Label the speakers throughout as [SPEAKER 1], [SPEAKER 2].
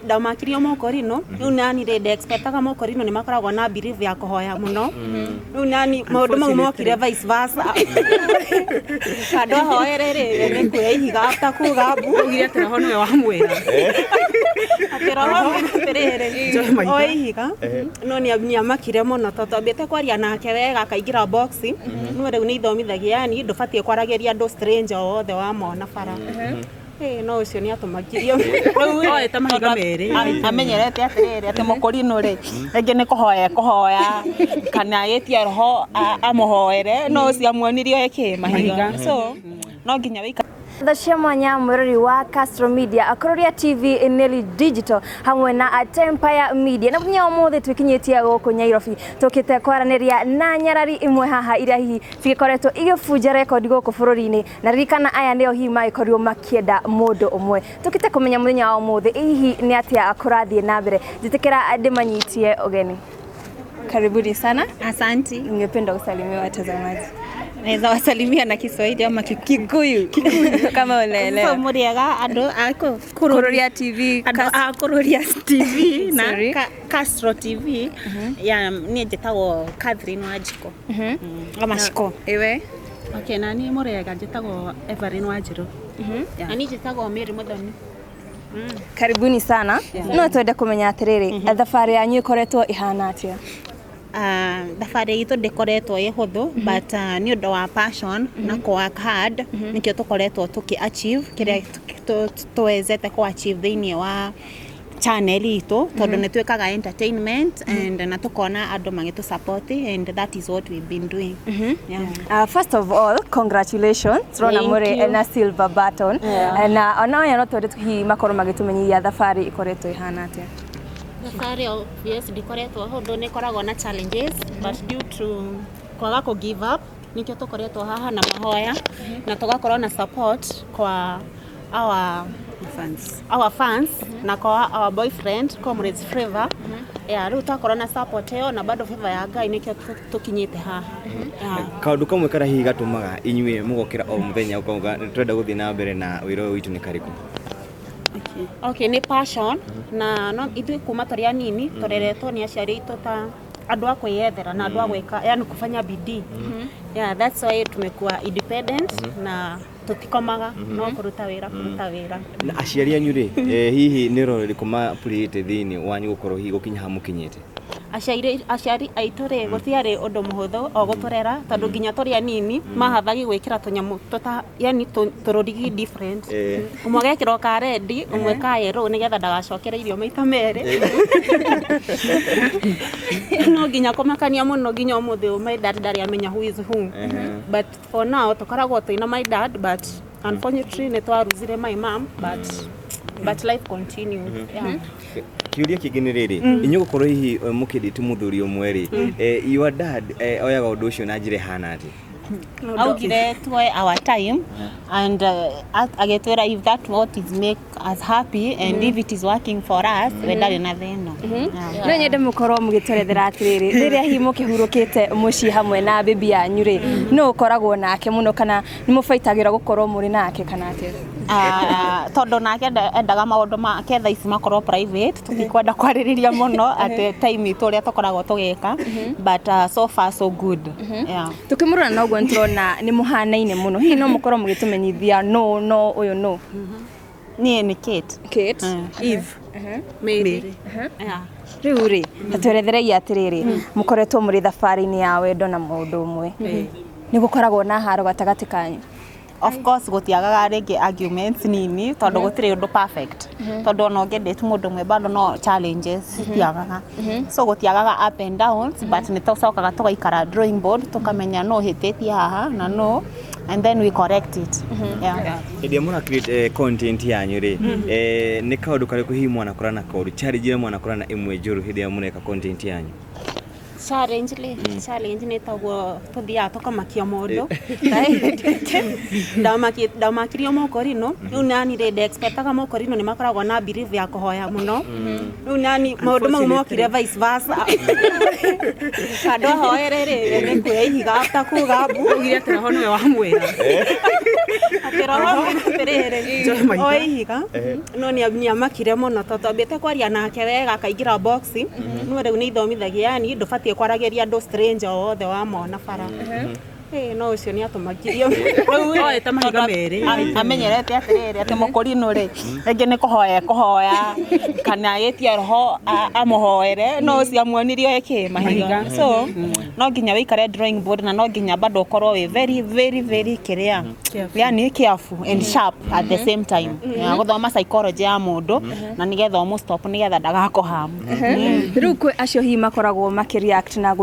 [SPEAKER 1] Ndamakirio mokorino riu nani rĩ ndexpectaga mokorino nĩ makoragwo na belief ya kũhoya mũno. Rĩu nani maũndũ mau mokire vice versa. Handũ ahoere rĩ, nĩ kuoya ihiga after kuga mbu.
[SPEAKER 2] Augire atĩ roho nĩwe wamwĩra.
[SPEAKER 1] Atĩ roho atĩrĩrĩ, oe ihiga, no nĩ amakire mũno tondũ twambĩte kwaria nake wega akaingĩra box. No rĩu nĩ ithomithagia, yani ndũbatiĩ kwaragĩria andũ stranger o wothe wamona bara. Ĩĩ, no ũcio nĩ atũmakirie.
[SPEAKER 2] Rĩu oete mahiga merĩ.
[SPEAKER 3] Amenyerete atĩrĩrĩ, atĩ mũkũrinũ rĩ, rĩngĩ nĩ kũhoya ekũhoya kana agĩtie roho amũhoere, no ũcio amuonirie oe kĩ mahiga, so no nginya wĩika.
[SPEAKER 4] Tha cia mwanya mwĩrori wa Castro Media, Akũrũria TV, Nelly Digital hamwe na Atempire Media. Na mũthenya wa ũmũthĩ twĩkinyĩtie gũkũ Nyairobi, tũkĩte kwaranĩria na nyarari imwe haha iria hihi cigĩkoretwo igĩbunja rekondi gũkũ bũrũri-inĩ. Na ririkana aya nĩo hihi magĩkorirwo makĩenda mũndũ ũmwe. Tũkĩte kũmenya mũthenya wa ũmũthĩ hihi nĩ atĩa kũrathiĩ na mbere. Njĩtĩkĩra ndĩmanyitie ũgeni. Karibuni sana.
[SPEAKER 1] Asanti.
[SPEAKER 4] Ningependa usalimie watazamaji.
[SPEAKER 1] Naweza wasalimia na Kiswahili ama
[SPEAKER 4] Kikuyu kama unaelewa.
[SPEAKER 1] So mũrĩega andũ a
[SPEAKER 4] Kururia TV.
[SPEAKER 1] Andũ a Kururia TV na
[SPEAKER 4] Sorry.
[SPEAKER 1] Castro TV ya niĩ njĩtagwo Catherine Wanjikũ ama Shiko.
[SPEAKER 4] Iwe.
[SPEAKER 2] Okay, na niĩ mũrĩega, njĩtagwo Evelyn Wanjirũ.
[SPEAKER 1] Na niĩ njĩtagwo Mary Muthoni.
[SPEAKER 4] Karibuni sana. No twende kũmenya atĩrĩrĩ, thabarĩ yanyu ĩkoretwo ĩhana atĩa?
[SPEAKER 1] Thabarĩ itũ ndĩkoretwo ĩ hũthũ, but nĩ ũndũ wa passion na kũ work hard nĩkĩo tũkoretwo tũkĩ achieve kĩrĩa tũwezete kũ achieve thĩinĩ wa channel itũ, tondũ nĩ twĩkaga entertainment and na tũkona andũ magĩtũ support, and that is what we've been doing, yeah.
[SPEAKER 4] First of all, congratulations. Turona
[SPEAKER 1] Thank
[SPEAKER 4] mũrĩ
[SPEAKER 1] you.
[SPEAKER 4] na silver button. Na ona aya no twende hihi makorwo magĩtũmenyithia thabarĩ ĩkoretwo ĩhana atĩa.
[SPEAKER 1] Thabarĩ, yes, ndĩkoretwo hũthũ, nĩ ĩkoragwo na challenges, but due to kwaga kũ give up nĩkĩo tũkoretwo haha, na mahoya na tũgakorwo na support kwa our
[SPEAKER 2] Fans.
[SPEAKER 1] Our fans na kwa our boyfriend, Comrades Favor. Yeah, rĩu twakorwo na support ĩyo na bado favor ya Ngai nĩkĩo tũkinyĩte haha, yeah.
[SPEAKER 5] Kaũndũ kamwe karĩa hihi gatũmaga inyuĩ mũgokĩra o mũthenya ũkauga tũrenda gũthiĩ na mbere na wĩra ũyũ witũ nĩ karĩkũ?
[SPEAKER 1] Okay, nĩ passion na no ithuĩ kuma tũrĩ anini tũreretwo nĩ aciari aitũ ta andũ a kwĩyethera na andũ a gwĩka, yani kufanya bidii. Yeah, that's why tumekuwa independent na tũtikomaga, no kũruta wĩra, kũruta wĩra.
[SPEAKER 5] Na aciari anyu rĩ, hihi nĩ roro rĩrĩkũ mapurĩte thĩinĩ wanyu gũkorwo hihi gũkinya haha mũkinyĩte?
[SPEAKER 1] Aciari aitũ rĩ, gũtiarĩ ũndũ mũhũthũ o gũtũrera, tondũ nginya tũrĩ anini mahathagi gwĩkĩra tũnyamũ tũta, yani tũrũrigi different. Ũmwe agekĩrwo ka red, ũmwe ka yellow, nĩgetha ndagacokere irio maita merĩ. No nginya kũmakania mũno, nginya ũmũthĩ ũyũ my dad ndarĩ amenya who is who, but for now tũkoragwo twĩna my dad, but unfortunately nĩ twaruzire my mom, but life continues, yeah.
[SPEAKER 5] Kĩũria kĩngĩ nĩ rĩrĩ, inyuĩ gũkorwo hihi mũkĩndĩte mũthuri ũmwe rĩ, your dad oyaga ũndũ ũcio na njĩra ĩhana atĩa?
[SPEAKER 3] Augire tuoe our time and agĩtwĩra if that what is make us happy and if it is working for us, we ndarĩ na thĩna. Yeah.
[SPEAKER 4] No nyende mũkorwo mũgĩtwerethera atĩrĩrĩ, rĩrĩa hihi mũkĩhurũkĩte mũciĩ hamwe na bibi yanyu rĩ, no ũkoragwo nake mũno kana nĩ mũbaitagĩra gũkorwo mũrĩ nake kana atĩa?
[SPEAKER 3] Ah, tondũ nake endaga maũndũ make thaa ici makorwo private, tũtikwenda kwarĩrĩria mũno atĩ time itũ ũrĩa tũkoragwo tũgĩka, but so far so good, yeah.
[SPEAKER 4] Tũkĩmũrora na ũguo nĩtũrona nĩ mũhanaine mũno. Hihi no mũkorwo mũgĩtũmenyithia no no ũyũ no?
[SPEAKER 3] Niĩ nĩ Kate.
[SPEAKER 4] Kate.
[SPEAKER 2] Eve. Mary.
[SPEAKER 1] Yeah.
[SPEAKER 4] Rĩu rĩ, tatwerethereia atĩrĩrĩ, mũkoretwo mũrĩ thabarĩ-inĩ ya wendo na mũndũ ũmwe, nĩ gũkoragwo na haro gatagatĩ kanyu?
[SPEAKER 3] Of course gũtiagaga rĩngĩ arguments nini, tondũ gũtirĩ ũndũ perfect, tondũ ona ũngĩendete mũndũ ũmwe bado no challenges citiagaga, so gũtiagaga up and downs, but nĩ tũcokaga tũgaikara drawing board, tũkamenya no hĩtĩtie haha na no, and then we correct it, yeah.
[SPEAKER 5] Hĩndĩ ĩrĩa mũra create content yanyu rĩ, nĩ kaũndũ karĩkũ hihi mwanakora na kaũndũ challenge ĩrĩa mwanakora na ĩmwe njũru hĩndĩ ĩrĩa mũreka content yanyu?
[SPEAKER 1] Challenge rĩ, challenge nĩ taguo tũthiaga tũkamakia mũndũ. Ndamakirio mokorino. Rĩu nani rĩ, ndexpectaga mokorino nĩ makoragwo na belief ya kũhoya mũno. Rĩu nani maũndũ mau mokire vice versa. Handũ ahoere rĩ, nĩ kuoya ihiga after kuga mbu.
[SPEAKER 2] Augire atĩ roho nĩwe wamwĩra. Atĩ roho atĩrĩrĩ o ihiga no nĩ amakire mũno tondũ twambĩte kwaria nake wega akaingĩra box no rĩu nĩ ithomithagia yani ndũbatiĩ kwaragĩria andũ stranger o othe wamona bara. No ũcio nĩ atũmakirie.
[SPEAKER 1] Rĩu
[SPEAKER 2] Oete mahiga merĩ.
[SPEAKER 1] Amenyerete atĩrĩrĩ atĩ mũkũrinũ rĩ rĩngĩ nĩ kũhoya kũhoya kana ĩtie roho amũhoere no ũcio amuonirie ĩkĩ mahiga, so no nginya wĩikare drawing board na no nginya bado ũkorwo wĩ very very very kĩrĩa, yani careful and sharp at the same time. Ya, gũthoma psychology ya mũndũ na nĩgetha ũmũ stop nĩgetha ndagakũharm.
[SPEAKER 4] Rĩu kwĩ acio hihi makoragwo makĩreact na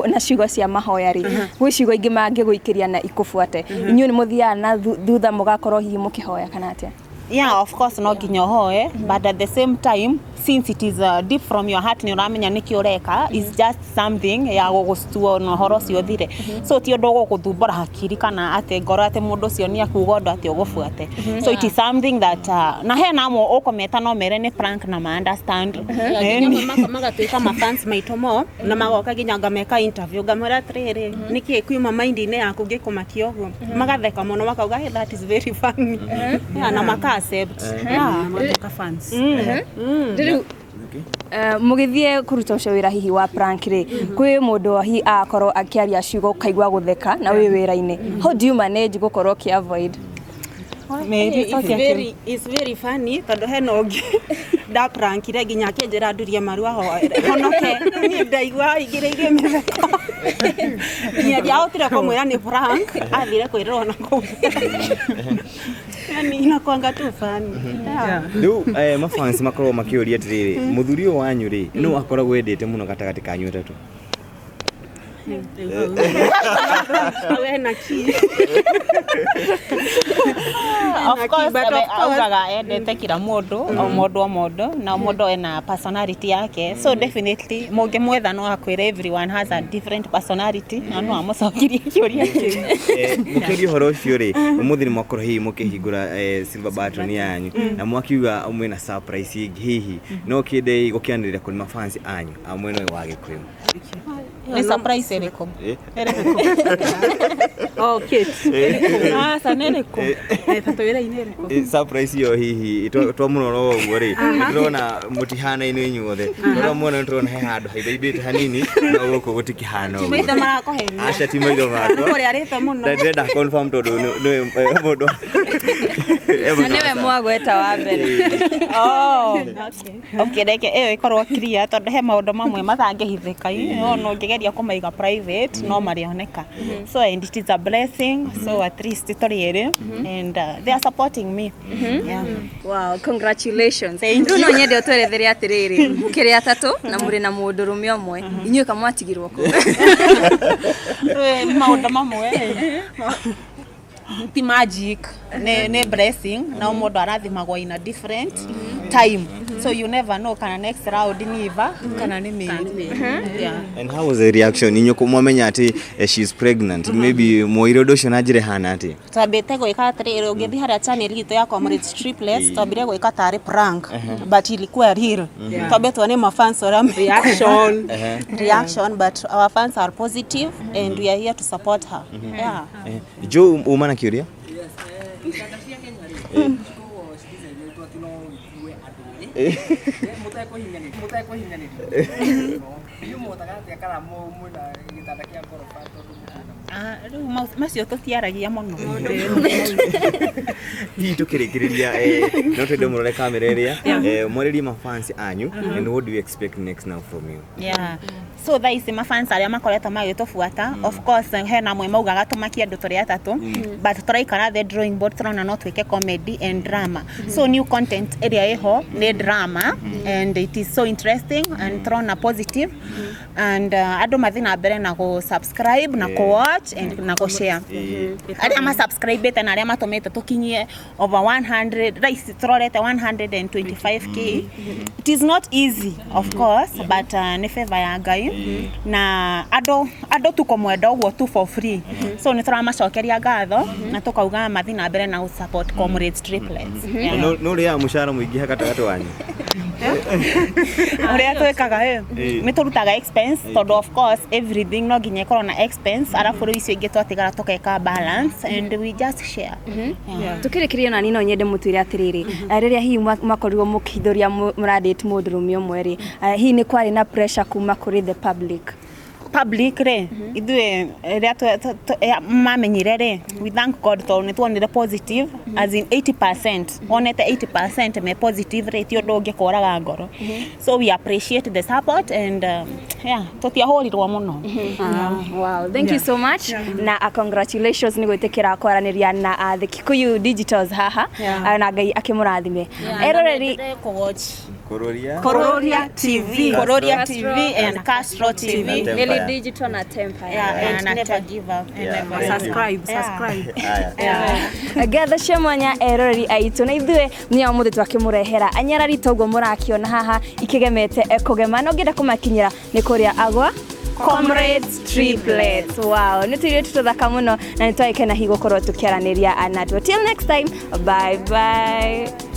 [SPEAKER 4] na ciugo cia mahoya rĩ, gwĩ ciugo ingĩ mangĩgũikĩria na ikũbuate, inyuĩ nĩ mũthiaga na thutha mũgakorwo hihi mũkĩhoya kana atĩa?
[SPEAKER 1] Yeah, of course no nginya ũhoe, but at the same time, since it is deep from your heart, nĩ ũramenya nĩkĩ ũreka is just something ya gũgũstua na ũhoro ũcio ũthire, so ti ũndũ ũgũgũthumbũra hakiri kana atĩ ngoro atĩ mũndũ ũcio nĩ akuga ũndũ atĩ ũgũbuate. So it is something that na hena amwe ũkũmeta no mere nĩ prank na ma understand.
[SPEAKER 2] Nginya magatuĩka mafans maitũ mo na magoka nginya ngameka interview, ngamwĩra atĩrĩrĩ, nĩkĩ kiuma mind-inĩ yaku ngĩkũmakia ũguo? Magatheka mũno makauga, "Hey, that is very funny." Yeah, na maka accept, yeah.
[SPEAKER 3] Magatuĩka fans.
[SPEAKER 4] Rĩu mũgĩthiĩ kũruta ũcio wĩra hihi wa prank rĩ, kwĩ mũndũ hihi akorwo akĩaria ciugo ũkaigua gũtheka na wĩ wĩra-inĩ, how do you manage gũkorwo ũkĩ avoid?
[SPEAKER 1] Mary,
[SPEAKER 2] It's very funny tondũ hena ũngĩ ndaprankire nginya akĩnjĩra ndurie maru ahoere honoke. Niĩ ndaigua aingĩrĩirie mĩtheko nginya ndiahotire kũmwĩra nĩ prank, athire kwĩrĩrwo na kũu, yani inakwanga tu funny, yeah.
[SPEAKER 5] Rĩu mafans makoragwo makĩũria atĩrĩrĩ, mũthuri ũyũ wanyu rĩ, nũ akoragwo endete mũno gatagatĩ kanyu atatũ?
[SPEAKER 2] Hau hena key.
[SPEAKER 1] Of course,
[SPEAKER 2] But of course.
[SPEAKER 1] Augaga endete kila mũndũ, o mũndũ o mũndũ, na o mũndũ ena personality yake, so definitely mũngĩmwetha no akwĩre everyone has a different personality na no amũcokirie kĩũria kĩu.
[SPEAKER 5] Mũkĩaria ũhoro ũcio rĩ, ũmũthĩ nĩ mwakorwo hihi mũkĩhingũra silver button yanyu na mwakiuga mwĩna surprise ĩngĩ, hihi no kĩende gũkĩanĩrĩra kũrĩ mafans anyu a mwena ũyũ wa Gĩkũyũ?
[SPEAKER 1] Nĩ surprise ĩrĩkũ?
[SPEAKER 2] Oh, Kate.
[SPEAKER 1] Aca, nĩ ĩrĩkũ?
[SPEAKER 2] Ta twĩra-inĩ ĩrĩkũ?
[SPEAKER 5] Surprise ĩyo hihi twamũrora ũguo rĩ, nĩtũrona mũtihanaine inyuothe, tũrona mwena nĩtũrona he handũ haibaimbĩte hanini no gũkũ gũtikĩhana ũguo.
[SPEAKER 2] Maitho marakũhenia.
[SPEAKER 5] Aca, ti maitho makwa.
[SPEAKER 2] Kũrĩa arĩte mũno.
[SPEAKER 5] Na ndĩrenda confirm tondũ nĩwe mũndũ
[SPEAKER 4] Na nĩwe mwagweta wa mbere.
[SPEAKER 1] Oh, okay, reke ĩyo ĩkorwo clear tondũ he maũndũ mamwe matangĩhithĩka, no ũngĩgeria kũmaiga private no marĩoneka. So and it is a blessing, so at least tũrĩ erĩ and they are supporting me, yeah.
[SPEAKER 4] Wow, congratulations.
[SPEAKER 1] Thank.
[SPEAKER 4] Rĩu no nyende ũtwerethere atĩrĩrĩ, mũkĩrĩ atatũ na mũrĩ na mũndũrũme ũmwe, inyuĩ kamwatigirwo kũ?
[SPEAKER 1] Maũndũ mamwe ti magic, nĩ blessing na o mũndũ arathimagwo in a different time, so you never know kana next round nĩ Eva kana nĩ Mary, yeah.
[SPEAKER 5] And how was the reaction inyuĩ mwamenya atĩ she is pregnant? Maybe mwoire ũndũ ũcio na njĩra ĩhana atĩa?
[SPEAKER 1] Twambĩte gwĩka atĩrĩrĩ, ũngĩthiĩ harĩa channel itũ ya Comrades Triplets, twambire gwĩka tarĩ prank but ilikuwa real. Twambĩtwo nĩ mafans ũrĩa
[SPEAKER 2] Reaction.
[SPEAKER 1] reaction, but our fans are positive and we are here to support her, yeah.
[SPEAKER 5] Joe, uma na kĩũria?
[SPEAKER 6] Itanda cia Kenya rĩ, cikoragwo cidicainĩtwo atĩ no ikue andũ erĩ mũtekũhihinyanĩria. Inyuĩ mũhotaga atĩa kana mwĩna gĩtanda kĩa ngoroba tondũ mũtirĩ?
[SPEAKER 1] Ah, rĩu macio tũtiaragia mũno.
[SPEAKER 5] Hihi tukĩrĩkĩrĩria, no twende mũrore kamera ĩrĩa, mwarĩrie mafans anyu, and what do you expect next now from you?
[SPEAKER 1] Yeah. So thaa ici mafans arĩa makoretwo magĩtũbuata, of course hena amwe maugaga tũmakie andũ tũrĩ atatũ, but tũraikara the drawing board tũrona no twĩke comedy and drama, so new content ĩrĩa ĩho nĩ drama and it is so interesting and tũrona positive and andũ mathiĩ na mbere na gũ subscribe na kũ watch and na gũ share. Arĩa masubscribĩte na arĩa matũmĩte tũkinyie over 100, thaa ici tũrorete 125K. It is not easy, of course, but nĩ favor ya Ngai na andũ tu kũmwenda ũguo tu for free, so nĩ tũramacokeria ngatho na tũkauga mathiĩ na mbere na gũ support Comrades Triplets, yeah.
[SPEAKER 5] No ũrĩaga mũcara mũingĩ gatagatĩ wanyu?
[SPEAKER 1] Ũrĩa twĩkaga ĩ, nĩ tũrutaga expense tondũ of course everything no nginya ĩkorwo na expense, arabu rĩu icio ingĩ twatigara tũgeka balance and we just share. Yeah.
[SPEAKER 4] Tukĩrĩkĩria nani no nyende mũtwĩre atĩrĩrĩ, rĩrĩa hihi mwakorirwo mũkĩhithũria mũradate mũndũrũme ũmwe rĩ, hihi nĩ kwarĩ na pressure kuma kũrĩ the public?
[SPEAKER 1] Public rĩ, ithuĩ rĩrĩa mamenyire rĩ, we thank God tondũ nĩ tuonire positive, as in 80%, wonete 80% me positive rĩ, ti ũndũ ũngĩkũraga ngoro. So we appreciate the support and yeah, tũtiahũrirwo mũno.
[SPEAKER 4] Wow, thank you so much na congratulations nĩ gwĩtĩkĩra kwaranĩria na the Kikuyu Digitals haha. Na Ngai akĩmũrathime eroreri.
[SPEAKER 5] Kororia.
[SPEAKER 2] Kororia TV.
[SPEAKER 1] Kororia TV and Castro TV.
[SPEAKER 5] Na Tempire.
[SPEAKER 4] Nelly Digital na Tempire.
[SPEAKER 1] Yeah, and
[SPEAKER 2] And
[SPEAKER 1] never give up.
[SPEAKER 5] Yeah, thank you.
[SPEAKER 2] Subscribe, subscribe.
[SPEAKER 5] Aya.
[SPEAKER 4] Ngatho cia mwanya eroreri aitũ, na ithuĩ nĩ ũmũthĩ twakĩmũrehera anyarari toguo mũrakĩona haha ikĩgemete kũgema, na ũngĩenda kũmakinyĩra nĩ kũrĩa agwa Comrades Triplets. Wow, nĩ tũirĩtu tũthaka mũno na nĩ twagĩkena hihi gũkorwo tũkĩaranĩria natuo. Till next time, bye bye.